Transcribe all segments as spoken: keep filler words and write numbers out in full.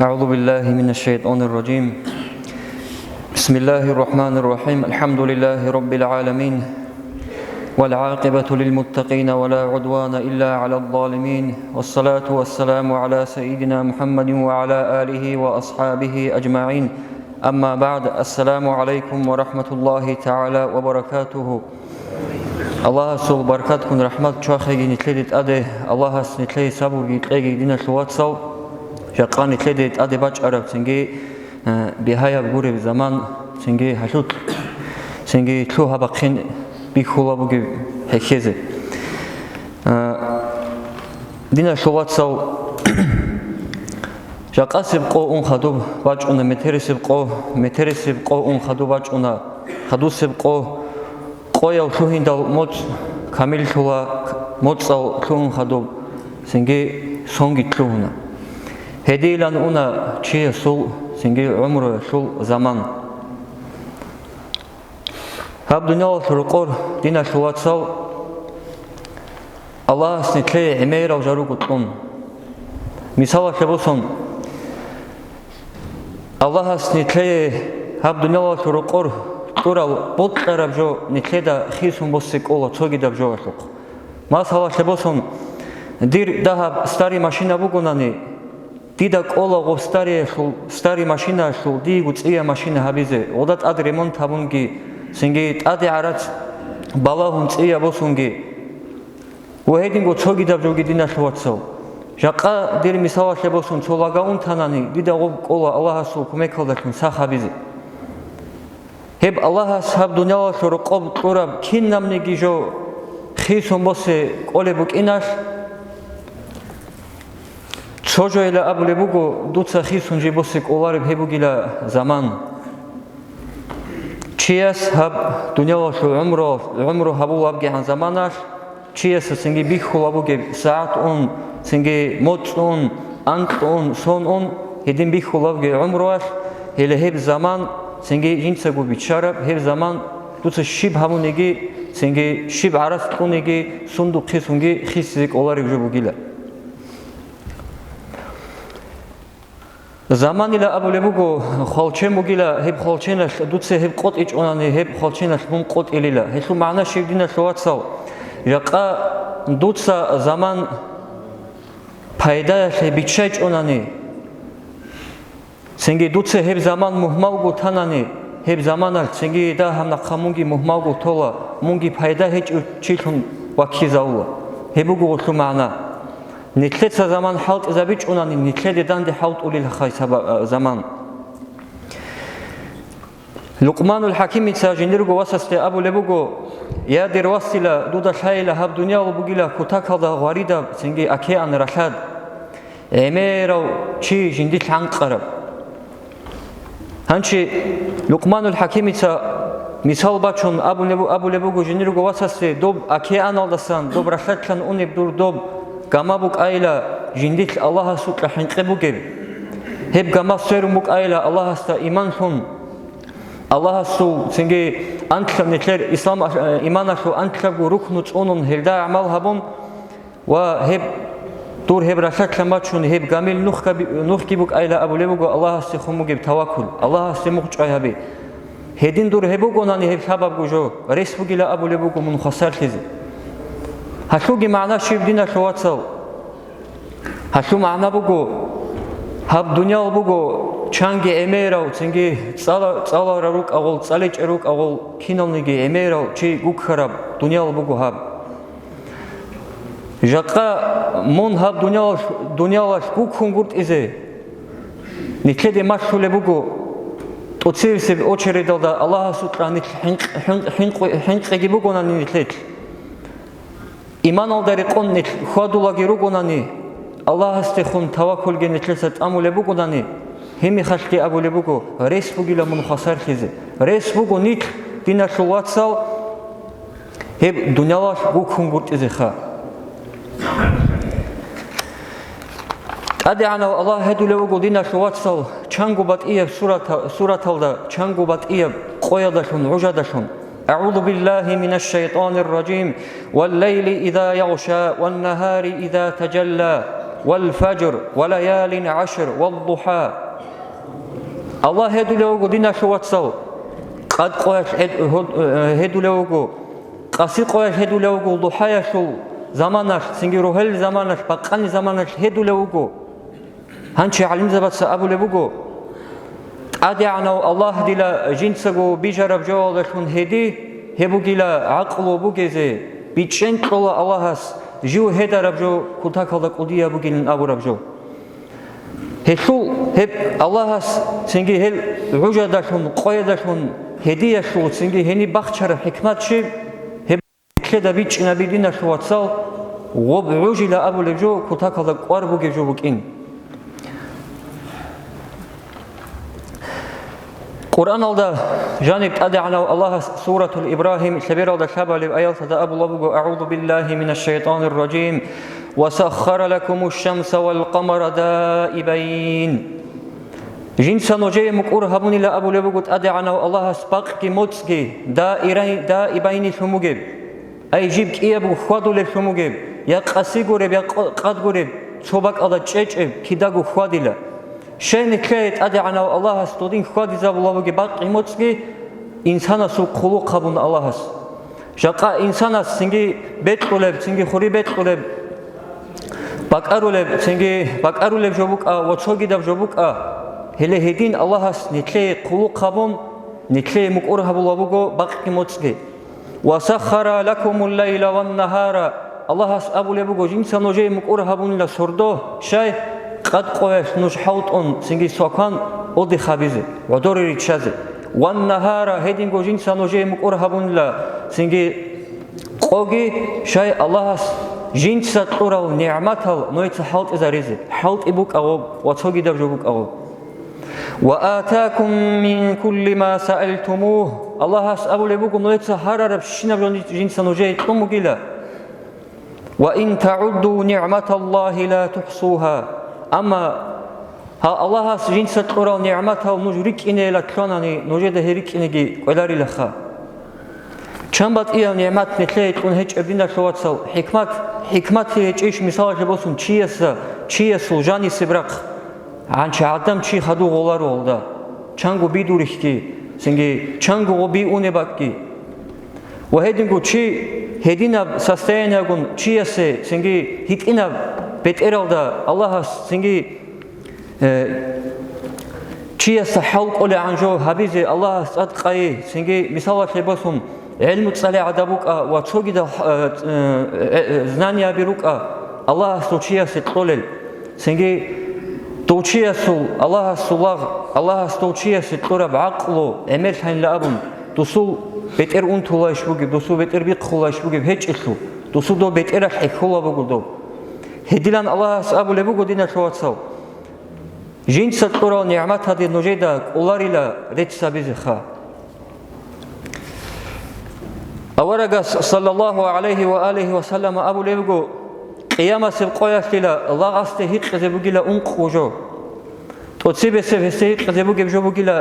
أعوذ بالله من الشيطان الرجيم. بسم الله الرحمن الرحيم. الحمد لله رب العالمين. والعاقبة للمتقين ولا عدوان إلا على الظالمين. والصلاة والسلام على سيدنا محمد وعلى آله وأصحابه أجمعين. أما بعد. السلام عليكم ورحمة الله تعالى وبركاته. Аллагьасул баркатгун рахӀмат чвахиги нилъеде тӀаде, Аллагьас нилъее сабурги кьеги, диналъул вацал, жакъа нилъеде тӀаде бачӀараб цинги, э, бигьаяб гуреб заман цинги гьалъулъ, цинги лъугьа-бахъин бихьула бугеб хӀехьезе. Э, диналъул вацал, жакъасеб къо ун хадуб бачӀуна, метерисеб къо, метерисеб къо ун хадуб бачӀуна, хадусеб къо, къояв лъугьиндал моцӀ камиллъула, моцӀал лъугьун хадуб, цинги сонги лъугьуна. Гьединлъун уна чиясул цинги гӀумруялъул заман. Гьаб дуниялалъул рокъор, диналъул вацал, Аллагьас нилъее гӀемерал жал руго кьун. Мисалалъе босун, Аллагьас нилъее гьаб дуниялалъул рокъор кьурал бокьараб жо нилъеда хисун босе кӀола цогидаб жоялъухъ. Масалалъе босун, дир дагьаб старый машина бугонани, дида кӀола гъоб стариялъул, старый машинаялъул диего цӀияб машина гьабизе, гъода тӀад ремонт гьабунги, цинги тӀаде гӀарац балагьун цӀияб босунги. Ва гьединго цогидаб жоги, диналъул вацал. Жакъа дир мисалалъе босун цо лага унтанани, дида гъоб кӀола Аллагьасул кумекалдалъун сах гьабизе. Гьеб Аллагьас гьаб дуниялалъул рокъоб кьураб кинабниги жо хисун босе кӀолеб букӀиналъ, цо жояла абулеб буго, дуца хисун жиб босе кӀолареб гьеб бугила заман. Чияс гьаб дуниялалъул гӀумру, гӀумру гьабулебгигӀан заманалъ, чиясда цинги бихьула бугеб сагӀат ун, цинги моцӀ ун, анкь ун, сон ун, гьедин бихьула бугеб гӀумруялъ, гьеле гьеб заман цинги жинцаго биччараб, гьеб заман дуца щиб гьабуниги, цинги щиб гӀарац кьуниги, сундухъе сунги хисизе кӀолареб жо бугила. Заманила абулеб буго, хвалчен бугила, гьеб хвалченалъ дуца гьеб къотӀичӀунани, гьеб хвалченалъ мун къотӀилила. Гьелъул магӀна щиб, диналъул вацал? Жакъа дуца заман пайдаялъе биччайчӀунани, цинги дуца гьеб заман мухьмалго танани, гьеб заманалъ цинги дагьаб нахъа мунги мухьмалго тола, мунги пайда гьечӀев чилъун ваккизавула. Гьеб буго гьелъул магӀна. Нилъеца заман хӀалтӀизабичӀунани, нилъеде данде хӀалтӀулелхъай саба-, заман. Лукъманул ХӀакимица жиндирго васасде абулеб буго: «Я, дир васила, дуда лъайила гьаб дуниял бугила кутакалда гъваридаб, цинги океан ралъад, гӀемерав чи жиндилъ гӀанкъараб». Гьанчи Лукъманул ХӀакимица мисал бачун абулеб-, абулеб буго жиндирго васасде: «Доб океаналдасан, доб ралъадлъан унеб дур доб гама букӀайила жиндилъ Аллагьасукьа хӀинкъи бугеб. Гьеб гама сверун букӀайила Аллагьасда иманлъун, Аллагьасул цинги анлъаб нилъер ислам, э, иманалъул анлъабго рукну цӀунун, гьелда гӀамал гьабун, ва гьеб дур гьеб ралъадлъан бачун, гьеб гамил нухги, нухги букӀайила», абулеб буго Аллагьасде хун бугеб таваккул, Аллагьасде мугъчӀвай гьаби. Гьедин дур гьеб бугонани, гьеб лъабабго жо рес бугила абулеб буго мун хвасарлъизе. Гьалъулги магӀна щиб, диналъул вацал? Гьалъул магӀна буго, гьаб дуниял буго чанги гӀемерав, цинги цӀала-, цӀаларав рукӀагъул, цӀаличӀел рукӀагъул, киналниги гӀемерав чи гуккараб дуниял буго гьаб. Жакъа мун гьаб дуниялалъ, дуниялалъ гуккун гуртӀизе, нилъеде малъулеб буго, тӀоцевесеб очередалда Аллагьасукьа нилъ хӀинкъ-, хӀинкъ-, хӀинкъиги бугонани нилъелъ. Иманалда рекъон нилъ хьвадулаги ругонани, Аллагьасдехун таваккулги нилъеца тӀамулеб бугонани, гьебмехалъги абулеб буго, рес бугила мун хвасарлъизе. Рес буго нилъ, диналъул вацал, гьеб дуниялалъ гуккун гуртӀизеха. ТӀадегӀанав Аллагь гьедулев вуго, диналъул вацал, чанго батӀияб сурата-, сураталда, чанго батӀияб къоялдалъун, гӀужадалъун: «أعوذ بالله من الشيطان الرجيم. والليل إذا يغشى. والنهار إذا تجلى. вал фажр, ва лаялин гӀашр, вал духа. Аллагь гьедулев вуго, диналъул вацал, къад къоялъ гьед-, гьод-, э, гьедулев вуго, къаси къоялъ гьедулев вуго, духаялъул заманалъ, цинги рогьел заманалъ, бакъани заманалъ гьедулев вуго. Гьанчи гӀалимзабаца абулеб буго, ТӀадегӀанав Аллагь дила жинцаго бижараб жоялдалъун гьеди, гьеб бугила гӀакълу бугезе, бичӀчӀен кьола Аллагьас жив гьедараб жо кутакалда кӀудияб бугилин абураб жо. Гьелъул гьеб Аллагьас цинги гьел гӀужадалъун, къоядалъун гьедиялъул цинги гьениб бахчараб хӀикмат щиб? Гьеб Нилъеда бичӀчӀинаби, диналъул вацал, гъоб гӀужила абулеб жо кутакалда кӀвар бугеб жо букӀин. Къуръаналда жаниб ТӀадегӀанав Аллагьас Суратул Ибрагьим лъебералда лъабалеб аялтада абулаб буго: «АгӀузу биллагьи минаш шайтанир ражим. Ва саххара лакумуш шамса вал къамара даибайн». Жинца нужее мукӀур гьабунила абулеб буго ТӀадегӀанав Аллагьас бакъги моцӀги даирай-, даибайнилъун бугеб. Ай, жиб кӀиябго хьвадулеблъун бугеб, я къаси гуреб, я къ-, къад гуреб, цо бакӀалда чӀечӀеб кидаго хьвадила. Щай нилъее ТӀадегӀанав Аллагьас додин хьвадизабула бугеб бакъги моцӀги инсанасул хъулухъ гьабун Аллагьас. Жакъа инсанас цинги бекьулеб, цинги хури бекьулеб, бакӀарулеб, цинги бакӀарулеб жо букӀа ва цогидаб жо букӀа, гьеле гьедин Аллагьас нилъее хъулухъ гьабун, нилъее мукӀур гьабула буго бакъги моцӀги. «Ва саххара лакумул лайла ван нагьара», Аллагьас абулеб буго, жинца нужее мукӀур гьабунила сордо, щай, къад къоялъ нуж хӀалтӀун, цинги свакан отдых гьабизе, гӀодоре риччазе. «Ван нагьара», гьединго жинца нужее мукӀур гьабунила, цинги къоги, щай, Аллагьас жинца кьурал нигӀматал нужеца хӀалтӀизаризе, хӀалтӀи букӀа гъоб ва цогидаб жо букӀа гъоб. «Ва атакум мин кулли ма саалтумугь», Аллагьас абулеб буго, нужеца гьарарабщинаб жо жинца нужее кьун бугила. «Ва ин тагӀудду нигӀматаллагьи ла тухӀсугьа». Амма гьал Аллагьас жинца кьурал нигӀматал нуж рикӀкӀинейила кканани, нужеда гьеб рикӀкӀинеги кӀвеларилаха. Чан батӀиял нигӀмат нилъее кьун гьечӀеб, диналъул вацал, хӀикмат, хӀикмат гьечӀищ, мисалалъе босун, чиясда, чиясул жанисеб рахъ, гьанчи гӀадам чи хадув гъоларугьалда, чанго бидурихьги, цинги чанго гъо биунеб бакӀги. Ва гьединго чи гьединаб состояниягун чиясе, цинги гьитӀинаб бетӀералда Аллагьас, цинги Э, чиясда хӀал кӀолегӀан жо гьабизе Аллагьас цӀад къайи, цинги мисалалъе босун, гӀелму цӀалей гӀадаб букӀа ва цогидал, э, э, э, знанияби рукӀа Аллагьас дов чиясе кьолел, цинги дов чиясул, Аллагьасул лагъ, Аллагьас дов чиясе кьураб гӀакълу гӀемерлъанила абун, дусул бетӀер унтулайищ бугеб, дусул бетӀер бихъулайищ бугеб гьечӀелъул, дусул дов бетӀералъ хӀехьола буго доб. Гьедилан Аллагьас абулеб буго, диналъул вацал. Жинца кьурал нигӀматалде нужеда кӀоларила рецц гьабизеха. Аварагас, саллаллагьу гӀалайгьи ва алигьи ва саллам, абулеб буго, къиямасеб къоялъила лагъасде гьикъизе бугила ункъго жо. ТӀоцебесеб гьесде гьикъизе бугеб жо бугила,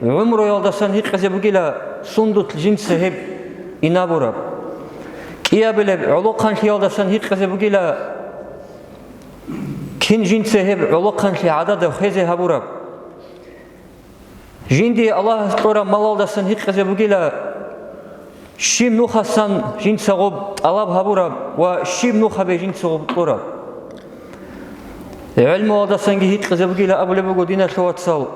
гӀумруялдасан гьикъизе бугила, сундулъ жинца гьеб инабураб. КӀиабилеб гӀолохъанлъиялдасан гьикъизе бугила, кин жинца гьеб гӀолохъанлъи гӀадада хвезе гьабураб? Жиндие Аллагьас кьураб малалдасан гьикъизе бугила, щиб нухасан жинца гъоб тӀалаб гьабураб ва щиб нухабе жинца гъоб кьураб? ГӀелмуялдасанги гьикъизе бугила абулеб буго, диналъул вацал,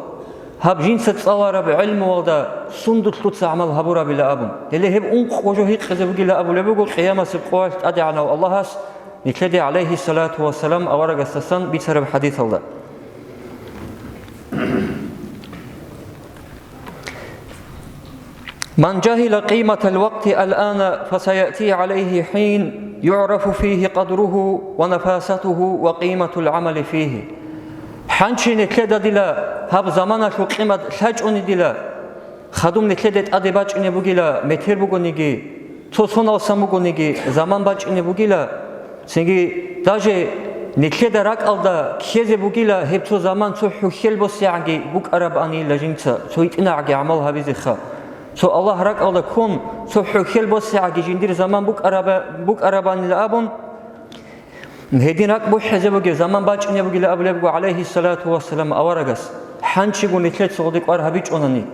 гьаб жинца цӀалараб гӀелмуялда сундулъ дуца гӀамал гьабурабила абун. Гьеле гьеб ункъго жо гьикъизе бугила абулеб буго къиямасеб къоялъ ТӀадегӀанав Аллагьас, нилъеде, гӀалайгьиссалату вассалам, аварагасдасан бицараб хӀадисалда: «Ман жагьила къиматал вакъти алана, фасаяти гӀалайгьи хӀин югӀрафу фигьи къадругьу ва нафасатугьу ва къиматул гӀамали фигьи». Ханчи нилъеда дила гьаб заманалъул къимат лъачӀони дила, хадуб нилъеде тӀаде бачӀунеб бугила метер бугониги, цо соналсан бугониги заман бачӀунеб бугила, цинги даже нилъеда ракӀалда ккезе бугила гьеб цо заман цо хӀухьел босигӀанги букӀарабанила жинца, цо гьитӀинагӀаги гӀамал гьабизеха. Цо Аллагь ракӀалда ккун, цо хӀухьел босигӀанги жиндир заман букӀараба-, букӀарабанила абун, Гьедин ракӀ бухӀизе бугеб заман бачӀунеб бугила абулеб буго, гӀалайгьиссалату вассалам, аварагас, хӀанчигун нилъеца гъодекӀвар гьабичӀунани.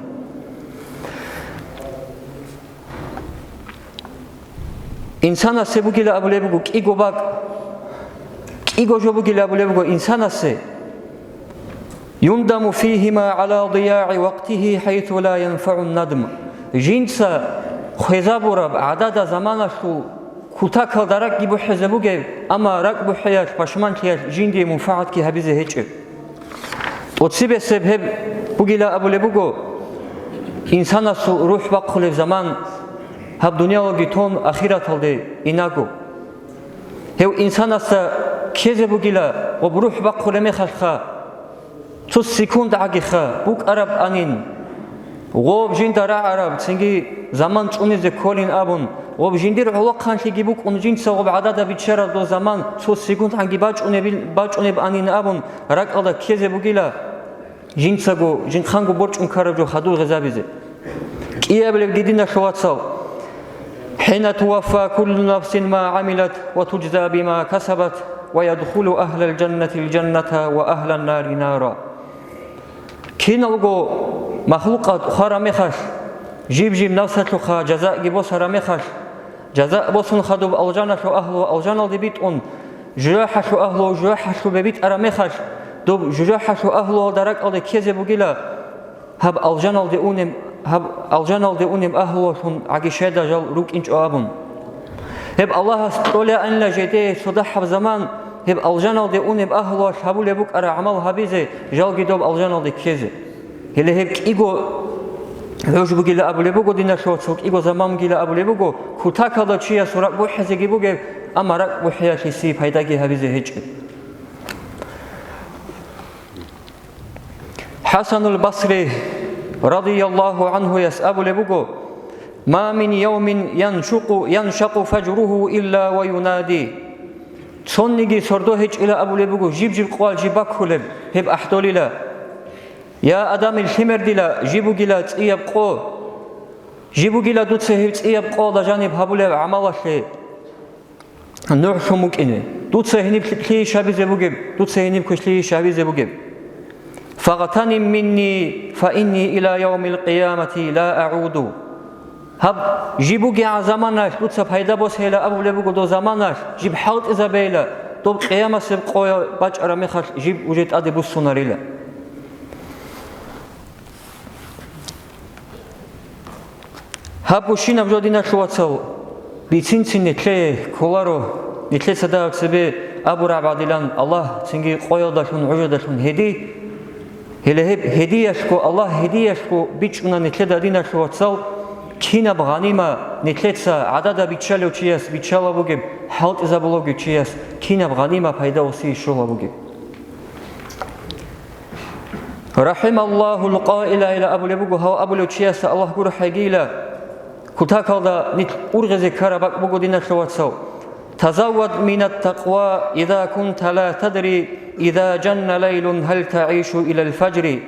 Инсанасе бугила абулеб буго кӀиго бакӀ, кӀиго жо бугила абулеб буго инсанасе. Юндаму фигьима гӀала дияи вакътигьи хӀайсу ла янфагӀу надм. Жинца хвезабураб гӀадада заманалъул кутакалда ракӀги бухӀизе бугеб, амма ракӀ бухӀиялъ, пашманлъиялъ жиндие мунфагӀатги гьабизе гьечӀеб. ТӀоцебесеб гьеб бугила абулеб буго, инсанасул рухӀ бахъулеб заман гьаб дуниялалги тун ахираталде инаго. Гьев инсанасда ккезе бугила, гъоб рухӀ бахъулеб мехалъха, цо секунд гӀагиха букӀараб анин, гъоб жинда рагӀараб, цинги заман цӀунизе кколин абун, гъоб жиндир гӀолохъанлъиги букӀун, жинца гъоб гӀадада биччараб дол заман цо секунд гӀанги бачӀунебил-, бачӀунеб анин абун, ракӀалда ккезе бугила, жинцаго, жинхъанго борчӀун ккараб жо хадур гъезабизе. КӀиабилебги, диналъул вацал, хӀина туваффа куллу нафсин ма гӀамилат ва туджза бима касабат ва ядхулу агьлал жаннатил жанната ва агьлан нари нара. Киналго махлукъат хвараб мехалъ, жиб-жиб нафсалъухъа жазаги босараб мехалъ, жаза босун хадуб алжаналъул агьлу алжаналде битӀун, жужахӀалъул агьлу жужахӀалъубе битӀараб мехалъ, доб жужахӀалъул агьлуялда ракӀалде ккезе бугила, гьаб алжаналде унеб, гьаб алжаналде унеб агьлуялъун гӀаги щайда жал рукӀинчӀо абун. Гьеб Аллагьас кьолаанила жеде цо дагьаб заман, гьеб алжаналде унеб агьлуялъ гьабулеб букӀараб гӀамал гьабизе, жалги доб алжаналде ккезе. Гьеле гьеб кӀиго гӀуж бугила абулеб буго, диналъул вацал, кӀиго заман бугила абулеб буго, кутакалда чиясул ракӀ бухӀизеги бугеб, амма ракӀ бухӀиялъ гьесие пайдаги гьабизе гьечӀеб. ХӀасанул Басри, радияллагьу гӀанхуяс, абулеб буго: «Ма мин явмин яншукъу, яншакъу фажругьу илла ва юнади». Цониги сордо гьечӀила абулеб буго, жиб-жиб къоялъ жиб баккулеб, гьеб ахӀдолила: «Я Адамил лъимер, дила жиб бугила цӀияб къо, жиб бугила дуца гьев цӀияб къоялда жаниб гьабулеб гӀамалалъе нугӀлъун букӀине. Дуца гьениб лъи-, лъийищ гьабизе бугеб? Дуца гьениб квешлъийищ гьабизе бугеб? Фагътаним минни, фа инни иля явмил къиямати ла агӀуду». Гьаб жиб бугегӀан заманалъ дуца пайда босейила абулеб буго, доб заманалъ жиб хӀалтӀизабейила, доб къиямасеб къоя бачӀараб мехалъ жиб уже тӀаде буссунарила. Гьаб гущинаб жо, диналъул вацал, бицинцин нилъее кколаро, нилъеца дагьаб цебе абураб гӀадилан Аллагь цинги къоялдалъун, гӀужадалъун гьеди. Гьеле гьеб гьедиялъго, Аллагь гьедиялъго бичӀчӀуна нилъеда, диналъул вацал, кинаб гъанима нилъеца гӀадада биччалев чияс биччала бугеб, хӀалтӀизабулаго чияс кинаб гъанима пайда гьесие щола бугеб. «РахӀималлагьул къаила», ила абулеб буго, гьав абулев чиясда Аллагь гурхӀегийила. Кутакалда нилъ ургъизе ккараб бакӀ буго, диналъул вацал: «Тазаввад минат такъва, иза кунта ла тадри, иза жанна лайлун, гьал тагӀишу илал фажри».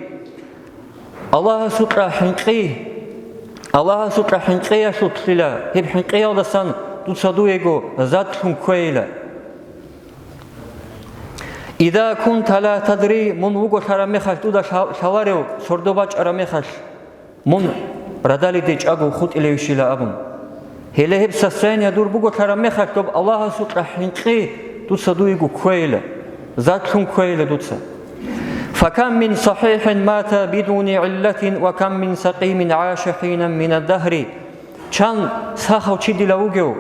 Аллагьасукьа хӀинкъи, Аллагьасукьа хӀинкъиялъулъила, гьеб хӀинкъиялдасан дуца дуего затлъун кквейила. «Иза кунта ла тадри», мун вугелъараб мехалъ дуда лъа-, лъаларев, сордо бачӀараб мехалъ, мун радалиде чӀаго хутӀилевищила абун. Гьеле гьеб состояние дур бугелъараб мехалъ, доб Аллагьасукьа хӀинкъи дуца дуего кквейила, затлъун кквейила дуца. «Факам мин сахихин мата бидуни гӀиллатин ва кам мин сакъимин гӀаша хинан минад дагьри». Чан сахав чи дила вугев,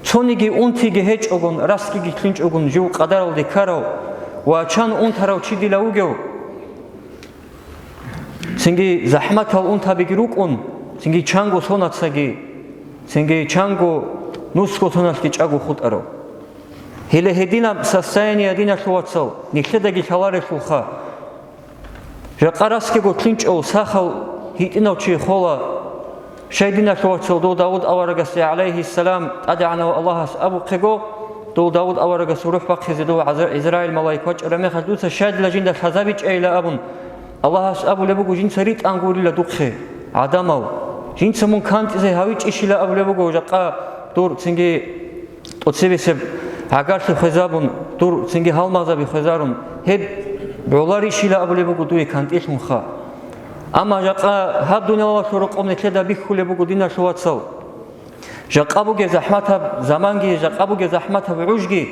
цониги унтиги гьечӀогун, расги лъинчӀогун жив къадаралде ккарав, ва чан унтарав чи дила вугев, цинги захӀматал унтабиги рукӀун, цинги чанго сонацаги, цинги чанго нусго соналъги чӀаго хутӀарав. Гьеле гьединаб состояние, диналъул вацал, нилъедаги лъаларелъулха. Жакъа расги лъинчӀев сахав гьитӀинав чи хола. Щай, диналъул вацал, дов Давуд аварагасе, гӀалайгьиссалам, ТӀадегӀанав Аллагьас абухъего, дов Давуд аварагасул рухӀ бахъизе дов гӀаза-, Израил малаик вачӀараб мехалъ дуца щайдила жинда лъазабичӀайила абун, Аллагьас абулеб буго, жинца ритӀан гурила духъе, гӀадамал. Жинца мун кантӀизе гьавичӀищила абулеб буго, жакъа дур цинги тӀоцебесеб гӀагарлъи хвезабун, дур цинги гьалмагъзаби хвезарун, гьеб гӀоларищила абулеб буго дуе кантӀилъунха. Амма жакъа гьаб дуниялалъул рокъоб нилъеда бихьулеб буго, диналъул вацал. Жакъа бугеб захӀматаб заманги, жакъа бугеб захӀматаб гӀужги,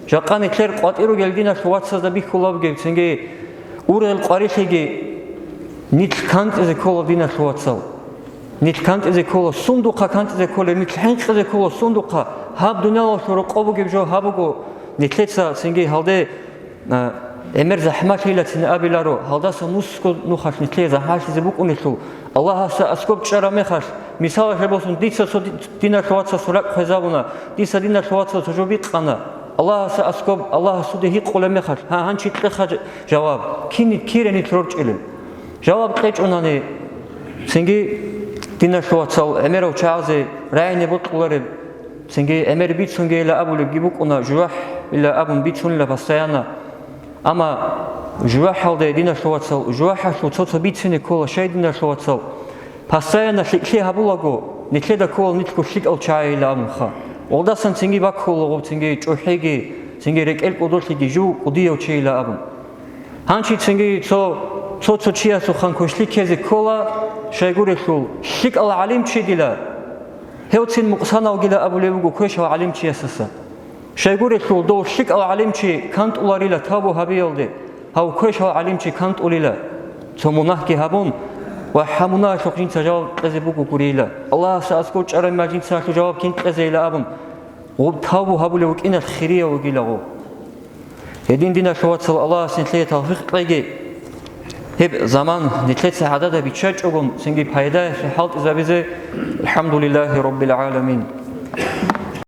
жакъа нилъер къватӀир ругел диналъул вацазда бихьула бугеб, цинги ургъел къварилъиги нилъ кантӀизе ккола, диналъул вацал. Нилъ кантӀизе ккола, сундухъа кантӀизе кколеб, нилъ хӀинкъизе ккола, сундухъа гьаб дуниялалъул рокъоб бугеб жо гьаб буго, нилъеца цинги гьалде А, гӀемер захӀмалъила цин абиларо, гьалдаса нусго нухалъ нилъее захӀмалъизе букӀунелъул, Аллагьасда аскӀоб чӀараб мехалъ, мисалалъе босун, дица цо ди-, диналъул вацасул ракӀ хвезабуна, дица диналъул вацасул жо бикъана. Аллагьасда аскӀоб, Аллагьасде гьикъулеб мехалъ, гьа, гьанчи кьеха ж-, жаваб, кин-, кире нилъ рорчӀилел. Жаваб кьечӀунани, цинги диналъул вацал гӀемерав чагӀазе рагӀине бокьулареб, цинги гӀемер бицунгейила абулебги букӀуна, жувахӀила абун бицунила постоянно. Амма жувахӀалде, диналъул вацал, жувахӀалъул цо-цо бицине ккола, щай, диналъул вацал, постоянно лъикӀлъи гьабулаго, нилъеда ккола нилъго лъикӀал чагӀийила абунха. Гъолдасан цинги баккулаго, цинги чӀухӀиги, цинги рекӀел кӀодолъиги жив кӀудияв чийила абун. Гьанчи цинги цо, цо-цо чиясухъан квешлъи ккезе ккола, щайгурелъул, лъикӀал гӀалимчи дила, гьевцин мукъсаналгила абулеб буго квешал гӀалимчиясаса. Щайгурелъул, дов лъикӀал гӀалимчи кантӀуларила тавбу гьабиялде, гьав квешал гӀалимчи кантӀулила, цо мунагьги гьабун, ва гьаб мунагьалъухъ жинца жаваб кьезе буго гурейила. Аллагьасда аскӀов чӀараб мехалъ жинца гьалъул жаваб кин кьезейила абун, гъуб тавбу гьабулев вукӀиналъ хирияв вугила гъов. Гьедин, диналъул вацал, Аллагьас нилъее тавфикъ кьеги, гьеб заман нилъеца гӀадада биччачӀого, цинги пайдаялъе хӀалтӀизабизе. АлхӀамдулиллагьи раббил гӀаламин.